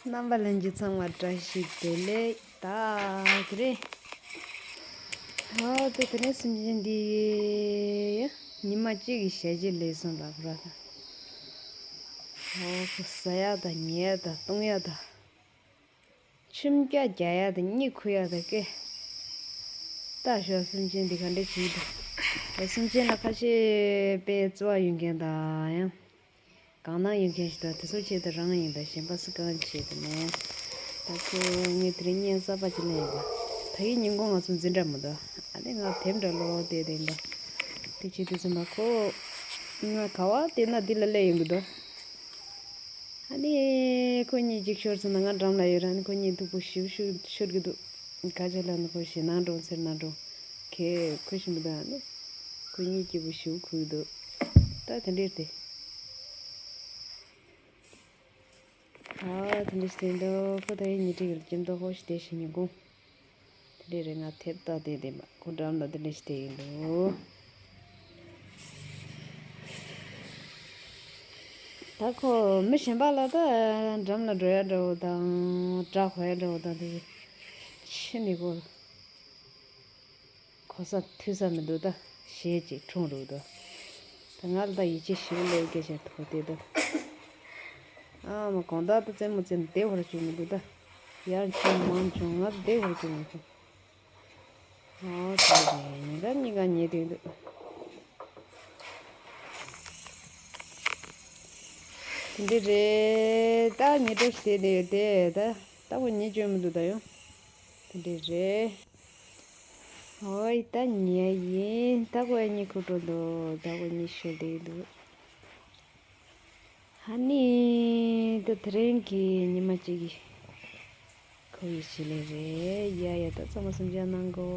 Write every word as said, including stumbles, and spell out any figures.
རྣམ་པ་ལྷན་རྒྱས་ཚང་མ་བཀྲ་ཤིས་བདེ་ལེགས། ད་གི་རེད། ཨོ་ད་དེ་ནས་སེམས་ཅན་འདི་ཡ་ཉི་མ་གཅིག་གི་ཞལ་གྱི་ལས་སོང་ལ་ཁོ་ར་ད། ཨོ་ཁོ་ཟ་ཡ་ད་ཉལ་ཡ་ད་བཏུང་ཡ་ད། ཆུམ་རྒྱ་རྒྱ་ཡ་དང་གཉིད་ཁུག་ཡ་དང་སྐད། ལྟ་ཞོག་སེམས་ཅན་འདི་ག་འདྲ་བྱེད་འདུག་ད་སེམས་ཅན་ལ་ཁ་ཤས་དཔེ་བརྩེ་བ་ཡོད་མཁན་དང་ཡང་། གང་ན་ཡོད་མཁན་ཞིག་དང་དེ་ཚོ་ཆེད་དུ་རང་ཡིན་དང་གཞན་པ་སུ་གང་ཆེད་དུ་མེད། ད་ཁོ་ངས་དེ་རིང་བརྙན་གསར་པ་ཅིག་ལེན་ཡོད་པ། ད་ཡིན་ཉིན་གུང་ང་ཚོ་འཛིན་གྲྭ་མི་འདུག་ཨ་ནི་ང་དེབ་འདྲ་ཀློག་བསྡད་དེ་འདུག་དེ་བྱེད་དུས་ཙམ་པ་ཁོ་ང་ག་བ་བལྟས་ན་འདི་ལ་སླེབས་ཡོང་གི་འདུག་ཨ་ནི་ཁོ་གཉིས་ཅིག་ཤོར་སོང་ན་ང་འགྲམ་ལ་ཡོད་ར། ཨ་ནི་ཁོ་གཉིས་སྡུག་པོ་ཞེ་པོ་ཤོར་ཤོར་གི་འདུག་ཁ་ཆེ་ལ་ནི་ཁོ་ཞེད་སྣང་འགྲོ་སེར་སྣང་འགྲོ་ཁེ་ཁོ་ཞིམ་པོ་དང་ནི་ཁོ་གཉིས་སྐྱིད་པོ་ཞེ་པོ་ཁུག་གི་འདུག་ད་དེ་འདྲས་ཏེ། ཨ་དེ་འདྲས་ཏེ་འདུག་ཁོ་ད་ཡིན་ཉི་ཁྲི་གི་སྐྱིད་མདོག་ཁོ་ཞིག་དེ་ཞིག་ཉིན་གུང་། དེ་འདྲས་རེད། ང་དེབ་ལྟ་དེ་དེ་མ་ཁོ་འགྲམ་ལ་དེ་འདྲས་ཞིག་དེ་ཡིན་འདུག་ད་ཁོ་མི་གཞན་པ་ལ་ད་འགྲམ་ལ་འགྲོ་ཡ་འདྲ་བོ་དང་སྐྲ་གོ་ཡ་འདྲ་བོ་དང་དེ་ཕྱི་ནས་ཁོ་གོ་ས་ཐོས་ས་མི་འདུག་ད་ཞེད་ཅིག་འཁྲུངས་རུག་ད། ད་ང་ལ་ད་ཡིད་ཆེས་ཞིག་ལས་སྐད་ཆ་ཐོག་དེ་ད། ཨ་མ་གང་ལྟར་ད་རྩེད་མོ་རྩེ་ན་བདེ་བར་བཅུག་མི་འདུག་ད། ཡར་བྱུང་མར་བྱུང་ང་བདེ་བར་བཅུག་མི་འདུག་ཨོ་དེ་རེད། ཉིན་གང་ཉིན་གང་ཉལ་དུས་འདུག་དེ་འདྲ་རེད། ད་ཉལ་གྲབས་བྱས་ཏེ་ཡོད་དེ་ད་ད་ཁོ་ཉལ་བཅུག་མི་འདུག་ད་ཡང་དེ་འདྲ་རེད། ཨོའི་ད་ཉལ་ཡིན། ད་ཁོ་ཡང་ཉལ་ཁུག་འགྲོ་འདུག་ད་ཁོ་ཉལ་ཤོར་བསྡད་འདུག་ཨ་ནི་ད་དེ་རིང་གི་ཉི་མ་གཅིག་གི་ཁོ་ཡི་བྱེད་ལས་རེད། ཡ་ཡ་ད་ཚང་མ་གསུམ་ཆ་གནང་གོ།